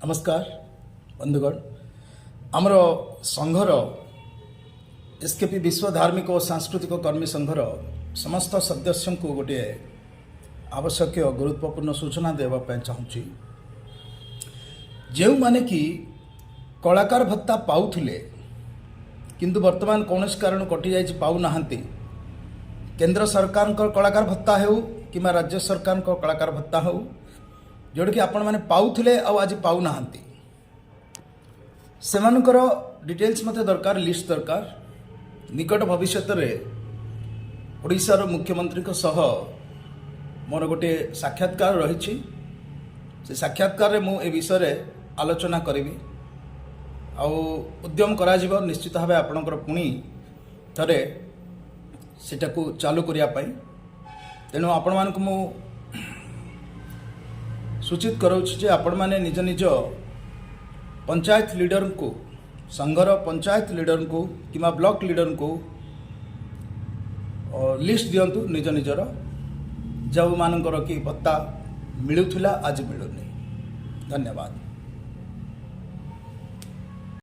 ନମସ୍କାର ବନ୍ଧୁଗଣ। ଆମର ସଂଘର, ଏସ୍କେପି ବିଶ୍ୱ ଧାର୍ମିକ ଓ ସାଂସ୍କୃତିକ କର୍ମୀ ସଂଘର ସମସ୍ତ ସଦସ୍ୟଙ୍କୁ ଗୋଟିଏ ଆବଶ୍ୟକୀୟ ଗୁରୁତ୍ୱପୂର୍ଣ୍ଣ ସୂଚନା ଦେବା ପାଇଁ ଚାହୁଁଛି। ଯେଉଁମାନେ କି କଳାକାର ଭତ୍ତା ପାଉଥିଲେ, କିନ୍ତୁ ବର୍ତ୍ତମାନ କୌଣସି କାରଣ କଟିଯାଇଛି, ପାଉନାହାନ୍ତି, କେନ୍ଦ୍ର ସରକାରଙ୍କ କଳାକାର ଭତ୍ତା ହେଉ କିମ୍ବା ରାଜ୍ୟ ସରକାରଙ୍କ କଳାକାର ଭତ୍ତା ହେଉ, ଯେଉଁଟାକି ଆପଣମାନେ ପାଉଥିଲେ ଆଉ ଆଜି ପାଉନାହାନ୍ତି, ସେମାନଙ୍କର ଡିଟେଲ୍ସ ମୋତେ ଦରକାର, ଲିଷ୍ଟ ଦରକାର। ନିକଟ ଭବିଷ୍ୟତରେ ଓଡ଼ିଶାର ମୁଖ୍ୟମନ୍ତ୍ରୀଙ୍କ ସହ ମୋର ଗୋଟିଏ ସାକ୍ଷାତକାର ରହିଛି। ସେ ସାକ୍ଷାତକାରରେ ମୁଁ ଏ ବିଷୟରେ ଆଲୋଚନା କରିବି ଆଉ ଉଦ୍ୟମ କରାଯିବ ନିଶ୍ଚିତ ଭାବେ ଆପଣଙ୍କର ପୁଣି ଥରେ ସେଟାକୁ ଚାଲୁ କରିବା ପାଇଁ। ତେଣୁ ଆପଣମାନଙ୍କୁ ମୁଁ ସୂଚିତ କରାଉଛି ଯେ ଆପଣମାନେ ନିଜ ନିଜ ପଞ୍ଚାୟତ ଲିଡରଙ୍କୁ, ସଂଘର ପଞ୍ଚାୟତ ଲିଡରଙ୍କୁ କିମ୍ବା ବ୍ଲକ ଲିଡରଙ୍କୁ ଲିଷ୍ଟ ଦିଅନ୍ତୁ ନିଜ ନିଜର, ଯେଉଁମାନଙ୍କର କି ଭତ୍ତା ମିଳୁଥିଲା, ଆଜି ମିଳୁନି। ଧନ୍ୟବାଦ।